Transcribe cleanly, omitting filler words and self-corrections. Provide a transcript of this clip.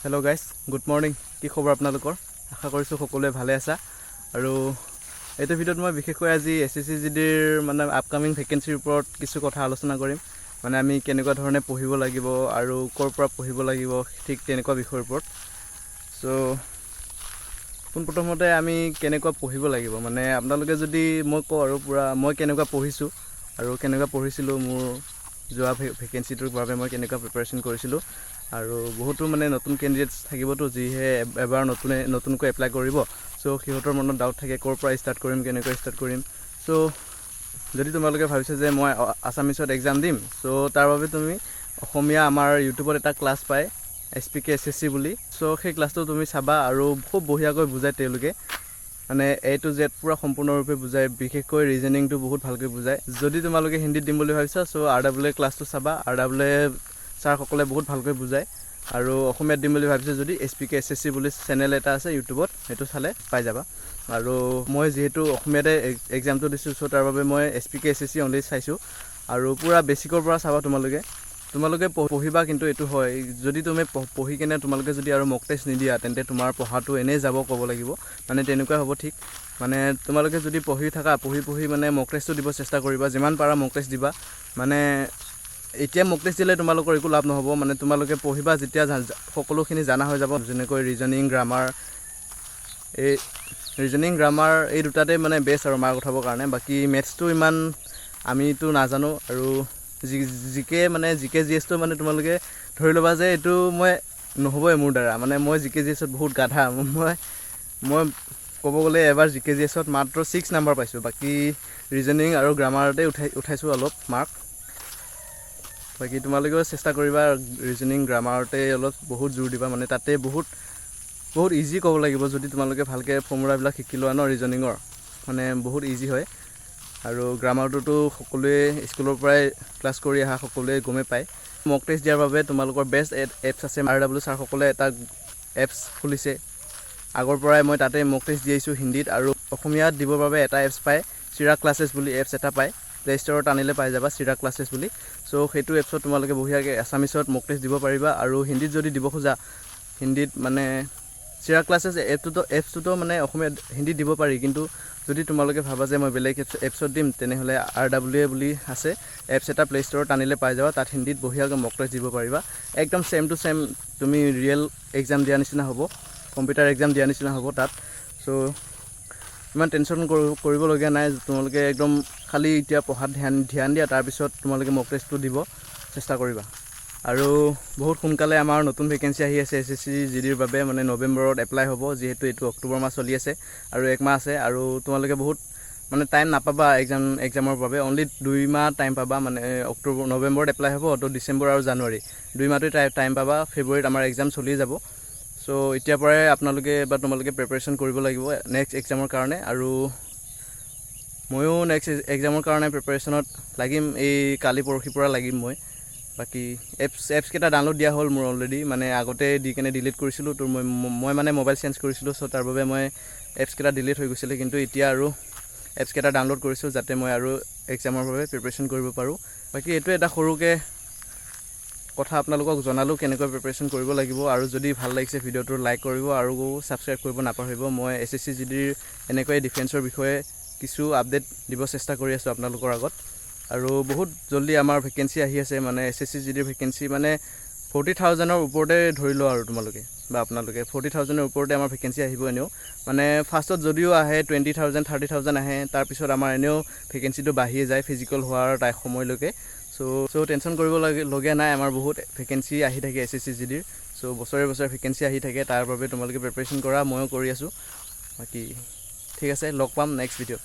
Hello' guys, good morning. কি খবৰ আপোনালোকৰ? আশা কৰিছোঁ সকলোৱে ভালে আছা। আৰু এইটো ভিডিঅ'ত মই বিশেষকৈ আজি এছএছচি জিডিৰ মানে আপকামিং ভেকেঞ্চিৰ ওপৰত কিছু কথা আলোচনা কৰিম। মানে আমি কেনেকুৱা ধৰণে পঢ়িব লাগিব আৰু ক'ৰ পৰা পঢ়িব লাগিব, ঠিক তেনেকুৱা বিষয়ৰ ওপৰত। চ' পোনপ্ৰথমতে আমি কেনেকুৱা পঢ়িব লাগিব, মানে আপোনালোকে যদি মই কওঁ আৰু পূৰা মই কেনেকুৱা পঢ়িছোঁ আৰু কেনেকুৱা পঢ়িছিলোঁ, মোৰ যোৱা ভেকেঞ্চিটোৰ বাবে মই কেনেকুৱা প্ৰিপেৰেশ্যন কৰিছিলোঁ। আৰু বহুতো মানে নতুন কেণ্ডিডেটছ থাকিবতো, যিহে এবাৰ নতুনকৈ এপ্লাই কৰিব। চ' সিহঁতৰ মনত ডাউট থাকে, ক'ৰ পৰা ষ্টাৰ্ট কৰিম, কেনেকৈ ষ্টাৰ্ট কৰিম। চ' যদি তোমালোকে ভাবিছা যে মই আছামিছত এক্সাম দিম, চ' তাৰ বাবে তুমি অসমীয়া আমাৰ ইউটিউবত এটা ক্লাছ পায়, এছপিকে এছএছচি বুলি। চ' সেই ক্লাছটো তুমি চাবা আৰু খুব বঢ়িয়াকৈ বুজায় তেওঁলোকে, মানে এ টু জেড পূৰা সম্পূৰ্ণৰূপে বুজায়। বিশেষকৈ ৰিজনিংটো বহুত ভালকৈ বুজায়। যদি তোমালোকে হিন্দীত দিম বুলি ভাবিছা, চ' আৰডাব্লিউ এ ক্লাছটো চাবা। আৰডাব্লিউ এ ছাৰসকলে বহুত ভালকৈ বুজায়। আৰু অসমীয়াত দিম বুলি ভাবিছা যদি, এছপিকে এছএছচি বুলি চেনেল এটা আছে ইউটিউবত, সেইটো চালে পাই যাবা। আৰু মই যিহেতু অসমীয়াতে এক্সামটো দিছোঁ, চ' তাৰ বাবে মই এছপিকে এছএছচি অনলি চাইছোঁ। আৰু পূৰা বেছিকৰ পৰা চাবা তোমালোকে। তোমালোকে পঢ়িবা, কিন্তু এইটো হয়, যদি তুমি পঢ়ি কেনে তোমালোকে যদি আৰু মক টেষ্ট নিদিয়া, তেন্তে তোমাৰ পঢ়াটো এনেই যাব ক'ব লাগিব। মানে তেনেকুৱাই হ'ব ঠিক। মানে তোমালোকে যদি পঢ়ি থাকা, পঢ়ি পঢ়ি মানে মক টেষ্টটো দিব চেষ্টা কৰিবা। যিমান পাৰা মক টেষ্ট দিবা। মানে এতিয়া মক টেষ্ট দিলে তোমালোকৰ একো লাভ নহ'ব। মানে তোমালোকে পঢ়িবা যেতিয়া সকলোখিনি জানা হৈ যাব, যেনেকৈ ৰিজনিং, গ্ৰামাৰ। এই ৰিজনিং, গ্ৰামাৰ এই দুটাতে মানে বেষ্ট আৰু মাৰ্ক উঠাবৰ কাৰণে। বাকী মেথছটো ইমান আমিতো নাজানো। আৰু জিকে, মানে জিকে জিএছটো মানে তোমালোকে ধৰি ল'বা যে এইটো মই নহ'বই মোৰ দ্বাৰা। মানে মই জিকে জিএছত বহুত গাধা। মই মই ক'ব গ'লে এবাৰ জিকে জিএছত মাত্ৰ 6 নাম্বাৰ পাইছোঁ। বাকী ৰিজনিং আৰু গ্ৰামাৰতে উঠাইছোঁ অলপ মাৰ্ক। বাকী তোমালোকেও চেষ্টা কৰিবা, ৰিজনিং, গ্ৰামাৰতে অলপ বহুত জোৰ দিবা। মানে তাতে বহুত বহুত ইজি ক'ব লাগিব। যদি তোমালোকে ভালকৈ ফৰ্মুলাবিলাক শিকি লোৱা ন ৰিজনিঙৰ, মানে বহুত ইজি হয়। আৰু গ্ৰামাৰটোতো সকলোৱে স্কুলৰ পৰাই ক্লাছ কৰি অহা, সকলোৱে গমেই পায়। মক টেষ্ট দিয়াৰ বাবে তোমালোকৰ বেষ্ট এপছ আছে। আৰডাব্লিউ ছাৰসকলে এটা এপছ খুলিছে। আগৰ পৰাই মই তাতে মক টেষ্ট দি আহিছোঁ হিন্দীত। আৰু অসমীয়াত দিবৰ বাবে এটা এপছ পায়, চিৰাগ ক্লাছেছ বুলি এপছ এটা পায়। প্লে' ষ্ট'ৰত আনিলে পাই যাবা চিৰাগ ক্লাছেছ বুলি। চ' সেইটো এপছত তোমালোকে বঢ়িয়াকৈ এছামিছত মক টেষ্ট দিব পাৰিবা। আৰু হিন্দীত যদি দিব খোজা, হিন্দীত মানে চিৰাগ ক্লাছেছ এপছটোতো মানে অসমীয়াত, হিন্দীত দিব পাৰি। কিন্তু যদি তোমালোকে ভাবা যে মই বেলেগ এপছত দিম, তেনেহ'লে আৰডাব্লিউ এ বুলি আছে এপছ এটা, প্লে' ষ্ট'ৰত আনিলে পাই যাবা। তাত হিন্দীত বঢ়িয়াকৈ মক টেষ্ট দিব পাৰিবা। একদম ছেম টু ছেম তুমি ৰিয়েল এক্সাম দিয়া নিচিনা হ'ব, কম্পিউটাৰ এক্সাম দিয়া নিচিনা হ'ব তাত। চ' ইমান টেনশ্যন কৰিবলগীয়া নাই। তোমালোকে একদম খালী এতিয়া পঢ়াত ধ্যান ধ্যান দিয়া, তাৰপিছত তোমালোকে মক টেষ্টটো দিব চেষ্টা কৰিবা। আৰু বহুত সোনকালে আমাৰ নতুন ভেকেঞ্চি আহি আছে এছএছচি জিডিৰ বাবে। মানে নৱেম্বৰত এপ্লাই হ'ব। যিহেতু এইটো অক্টোবৰ মাহ চলি আছে আৰু এক মাহ আছে। আৰু তোমালোকে বহুত মানে টাইম নাপাবা এক্সামৰ বাবে। অনলি 2 মাহ টাইম পাবা। মানে অক্টোবৰ, নৱেম্বৰত এপ্লাই হ'ব, তো ডিচেম্বৰ আৰু জানুৱাৰী 2 মাহটোৱে টাইম পাবা। ফেব্ৰুৱাৰীত আমাৰ এক্সাম চলি যাব। চ' এতিয়াৰ পৰাই আপোনালোকে বা তোমালোকে প্ৰিপেৰেশ্যন কৰিব লাগিব নেক্সট এক্সামৰ কাৰণে। আৰু ময়ো নেক্সট এক্সামৰ কাৰণে প্ৰিপেৰেশ্যনত লাগিম, এই কালি পৰহিৰ পৰা লাগিম মই। বাকী এপছকেইটা ডাউনলোড দিয়া হ'ল মোৰ অলৰেডি। মানে আগতে দি কেনে ডিলিট কৰিছিলোঁ। তো মই মই মানে মোবাইল চেঞ্জ কৰিছিলোঁ, চ' তাৰ বাবে মই এপছকেইটা ডিলিট হৈ গৈছিলে। কিন্তু এতিয়া আৰু এপছকেইটা ডাউনলোড কৰিছোঁ, যাতে মই আৰু এক্সামৰ বাবে প্ৰিপেৰেশ্যন কৰিব পাৰোঁ। বাকী এইটোৱে এটা সৰুকৈ কথা আপোনালোকক জনালোঁ, কেনেকৈ প্ৰিপেৰেশ্যন কৰিব লাগিব। আৰু যদি ভাল লাগিছে ভিডিঅ'টো, লাইক কৰিব আৰু ছাবস্ক্ৰাইব কৰিব নাপাহৰিব। মই এছএছচি জিডিৰ এনেকুৱাই ডিফেন্সৰ বিষয়ে কিছু আপডেট দিব চেষ্টা কৰি আছোঁ আপোনালোকৰ আগত। আৰু বহুত জল্দি আমাৰ ভেকেঞ্চি আহি আছে। মানে এছএছচি জিডিৰ ভেকেঞ্চি মানে 40,000ৰ ওপৰতে ধৰি লোৱা আৰু তোমালোকে বা আপোনালোকে, 40,000ৰ ওপৰতে আমাৰ ভেকেঞ্চি আহিব এনেও। মানে ফাৰ্ষ্টত যদিও আহে 20,000, 30,000 আহে, তাৰপিছত আমাৰ এনেও ভেকেঞ্চিটো বাঢ়িয়ে যায় ফিজিকেল হোৱাৰ সময়লৈকে। চ' টেনশ্যন কৰিব লগীয়া নাই। আমাৰ বহুত ভেকেঞ্চি আহি থাকে এছএছচি জিডিৰ। চ' বছৰে বছৰে ভেকেঞ্চি আহি থাকে। তাৰ বাবে তোমালোকে প্ৰিপেৰেশ্যন কৰা, ময়ো কৰি আছোঁ। বাকী ঠিক আছে, লগ পাম নেক্সট ভিডিঅ'ত।